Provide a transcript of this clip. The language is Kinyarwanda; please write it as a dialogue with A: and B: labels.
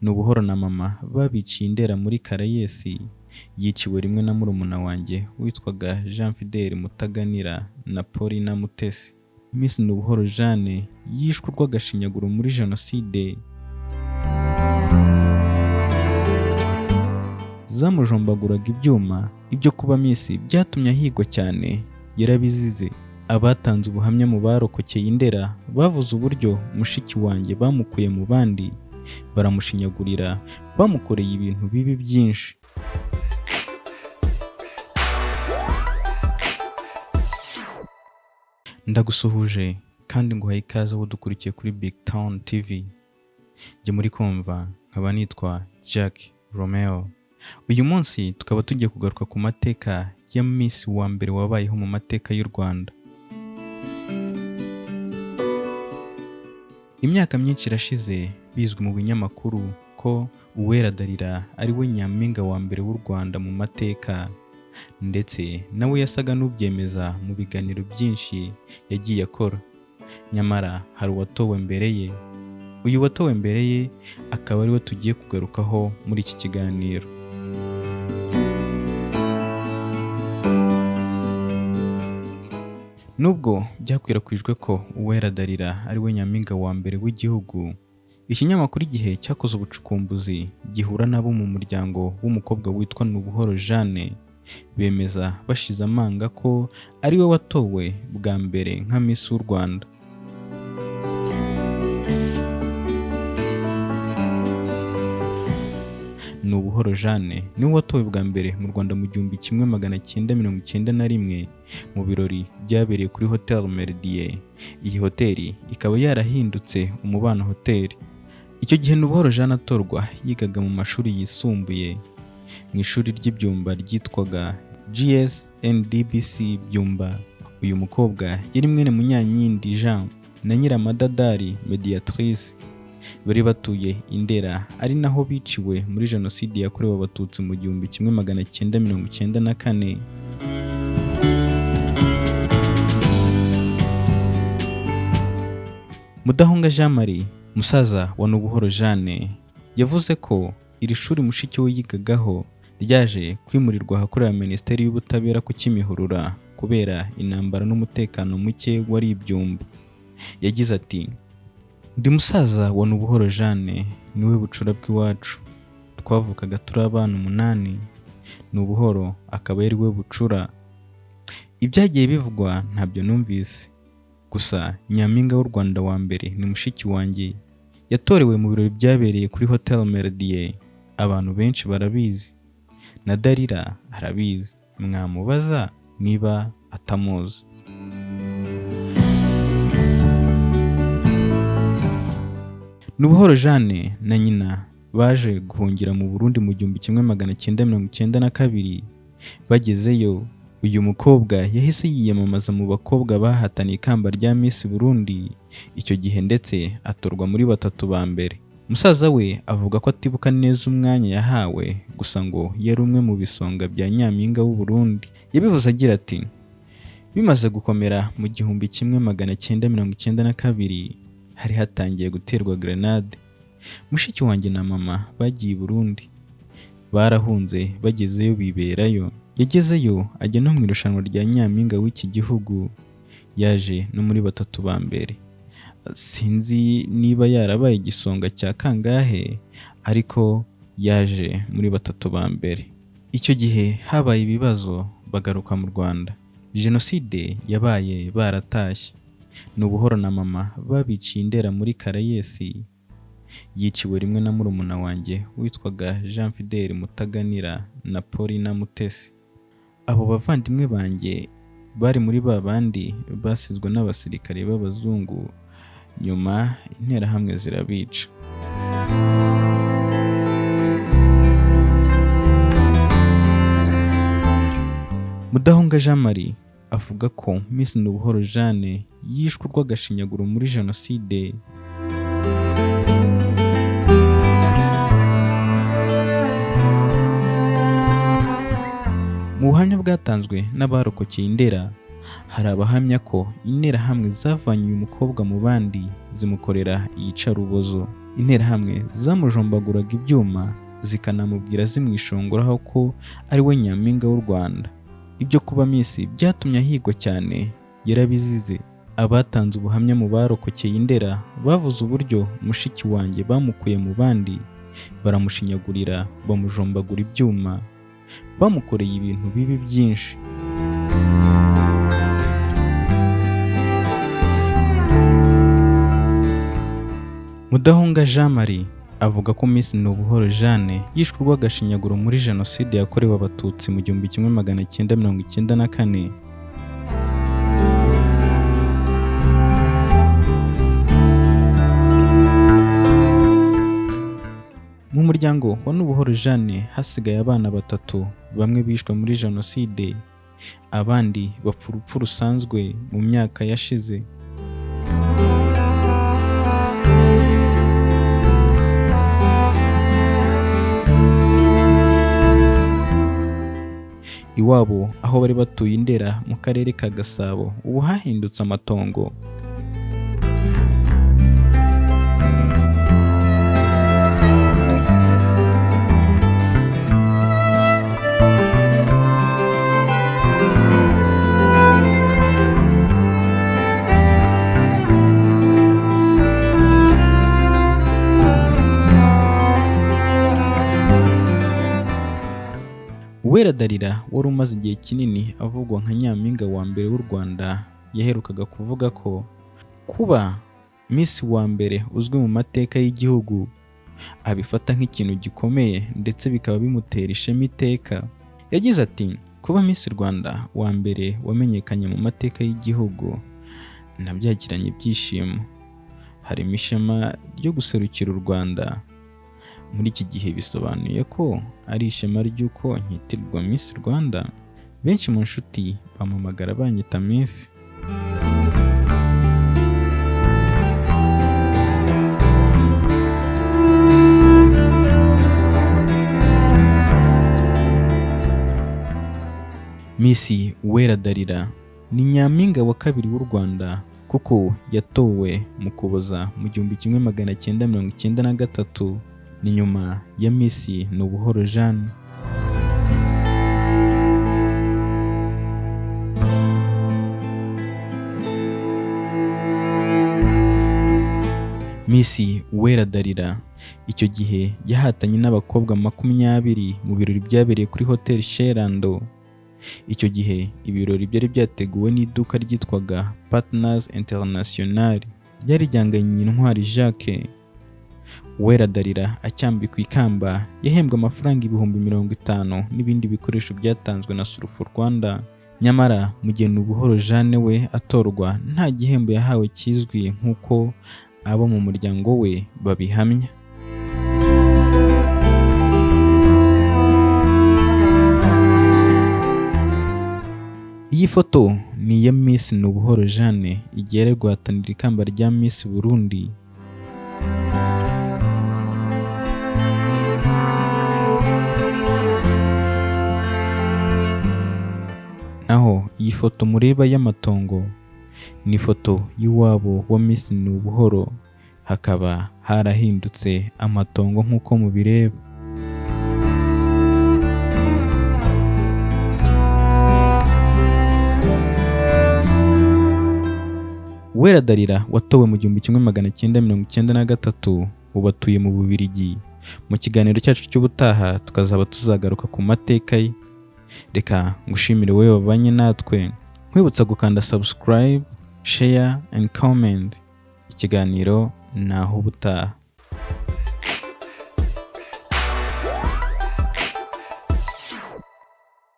A: Nubuhoro na mama babiciye i Ndera muri Karayesi, yiciwe rimwe na murumuna wanjye witwaga Jean Fidel Mutaganira na Paulina Mutesi. Miss Nubuhoro Jeanne yishwe urw'agashinyaguro muri Jenoside. Zamujombaguraga ibyuma, ibyo kuba Miss byatumye ahigwa cyane, yarabizize. Abatanze ubuhamya mu barokokeye i Ndera bavuze uburyo mushiki wanjye bamukuye mu bandi baramushinyagurira, bamukoreye ibintu bibi byinshi. Ndagusuhuje kandi nguhaye ikaze wowe udukurikiye kuri Big Town TV. Njye muri kumva nkaba nitwa Jack Romeo. Uyu munsi tukaba tugiye kugaruka ku mateka ya Miss wa mbere wabayeho mu mateka y'u Rwanda. Imyaka myinshi irashize bizwi mu binyamakuru ko Uwera Dalila ari we nyampinga wa mbere w'u Rwanda mu mateka, ndetse nawe yasaga n'ubyemeza mu biganiro byinshi yagiye akora. Nyamara hari uwatowe mbere ye. Uyu watowe mbere ye akaba ariwe tugiye kugarukaho muri iki kiganiro. Nubwo byakwirakwijwe ko Uwera Dalila ari we nyampinga wa mbere w'igihugu, ikinyamakuru Igihe cyakoze ubucukumbuzi gihura n'abo mu muryango w'umukobwa witwa Nubuhoro Jeanne, bemeza bashize amanga ko ari we watowe bwa mbere nka Miss w'u Rwanda. Nubuhoro Jeanne niwe watowe bwa mbere mu Rwanda mu 1991 mu birori byabereye kuri Hotel Meridien. Iyi hoteli ikaba yarahindutse Umubano Hotel. Icyo gihe Nubuhoro Jeanne atorwa yigaga mu mashuri yisumbuye mu ishuri ry'ibyumba ryitwaga GSNDBC Byumba. Uyu mukobwa yari mwene Munyankindi Jean na Nyiramadadari Mediatrice. Bari batuye i Ndera ari naho biciwe muri Jenoside yakorewe Abatutsi mu 1994. Mudahunga Jean Marie, musaza wa Nubuhoro Jeanne, yavuze ko iri shuri mushiki we yigagaho ryaje kwimurirwa ahakorera Minisiteri y'Ubutabera ku Kimihurura kubera intambara n'umutekano muke wari i Byumba. Yagize ati Ndi musaza wa Nubuhoro Jeanne, niwe bucura bw'iwacu. Twavukaga turi abana 8, Nubuhoro akaba ari we bucura. Ibyagiye bivugwa ntabyo numvise. Gusa nyampinga w'u Rwanda wa mbere ni mushiki wanjye, yatorewe mu birori byabereye kuri Hotel Meridien. Abantu benshi barabizi, na Dalila arabizi, mwamubaza niba atamuzi. Nubuhoro Jeanne na nyina baje guhungira mu Burundi mu 1992. Bagezeyo uyu mukobwa yahise yiyamamaza mu bakobwa bahataniye ikamba rya Miss Burundi icyo gihe, ndetse atorwa muri batatu ba mbere. Musaza we avuga ko atibuka neza umwanya yahawe, gusa ngo yari umwe mu bisonga bya nyampinga w'u Burundi. Yabivuze agira ati bimaze gukomera mu 1992 hari hatangiye guterwa grenade. Mushiki wanjye na mama bagiye i Burundi, barahunze bagezeyo biberayo. Yagezeyo ajya no mu irushanwa rya nyampinga w'iki gihugu, yaje no muri batatu ba mbere. Sinzi niba yarabaye igisonga cya kangahe, ariko yaje muri batatu ba mbere. Icyo gihe habaye ibibazo bagaruka mu Rwanda. Jenoside yabaye baratashye. Nubuhoro na mama babiciye i Ndera muri Karayesi, yiciwe rimwe na murumuna wanjye witwaga Jean Fidel Mutaganira na Paulina Mutesi. Abo bavandimwe banjye bari muri ba bandi basizwe n'abasirikare b'abazungu, nyuma interahamwe zirabica. Mudahunga Jean Marie avuga ko Miss Nubuhoro Jeanne yishwe urw'agashinyaguro muri Jenoside. Mu buhamya bwatanzwe n'abarokokeye i Ndera, hari abahamya ko interahamwe zavanye uyu mukobwa mu bandi zimukorera iyicarubozo. Interahamwe zamujombaguraga ibyuma, zikanamubwira zimwishongoraho ko ari we nyampinga w'u Rwanda. Ibyo kuba Miss byatumye ahigwa cyane, yarabizize. Abatanze ubuhamya mu barokokeye i Ndera bavuze uburyo mushiki wanjye bamukuye mu bandi, baramushinyagurira, bamujombagura ibyuma, bamukoreye ibintu bibi byinshi. Mudahunga Jean Marie avuga ko Miss Nubuhoro Jeanne yishwe urw'agashinyaguro muri Jenoside yakorewe Abatutsi mu 1994. Mu muryango wa Nubuhoro Jeanne hasigaye abana batatu, bamwe bishwe muri Jenoside, abandi bapfa urupfu rusanzwe mu myaka yashize. Iwabo aho bari batuye i Ndera mu karere ka Gasabo ubu hahindutse amatongo. Uwera Dalila wari umaze igihe kinini avugwa nka nyampinga wa mbere w'u Rwanda yaherukaga kuvuga ko kuba Miss wa mbere uzwi mu mateka y'igihugu abifata nk'ikintu gikomeye ndetse bikaba bimutera ishema iteka. Yagize ati kuba Miss Rwanda wa mbere wamenyekanye mu mateka y'igihugu nabyakiranye ibyishimo, harimo ishema ryo guserukira u Rwanda. Muri iki gihe bisobanuye ko ari ishema ry'uko nkitirirwa Miss Rwanda. Benshi mu nshuti bampamagara banyita Miss. Miss Uwera Dalila ni nyampinga wa kabiri w'u Rwanda kuko yatowe mu Ukuboza mu 1993, ni nyuma ya Miss Nubuhoro Jeanne. Miss Uwera Dalila icyo gihe yahatanye n'abakobwa 20 mu birori byabereye kuri Hotel Sherando. Icyo gihe ibirori byari byateguwe n'iduka ryitwaga Partners International ryari ryanganye Intwari Jacques. Uwera Dalila acyambikwa ikamba yahembwe amafaranga 50,000 n'ibindi bikoresho byatanzwe na Sulfo Rwanda. Nyamara mu gihe Nubuhoro Jeanne we atorwa nta gihembo yahawe kizwi nk'uko abo mu muryango we babihamya. Iyi foto ni iya Miss Nubuhoro Jeanne igihe yari guhatanira ikamba rya Miss Burundi. Naho iyi foto mureba y'amatongo ni ifoto y'iwabo wa Miss Nubuhoro, hakaba harahindutse amatongo nk'uko mubireba. Uwera Dalila watowe mu 1993 ubu atuye mu Bubiligi. Mu kiganiro cyacu cy'ubutaha tukazaba tuzagaruka ku mateka ye. Reka ngushimire wowe wabanye natwe, nkwibutsa gukanda subscribe, share and comment. Ikiganiro ni aho ubutaha.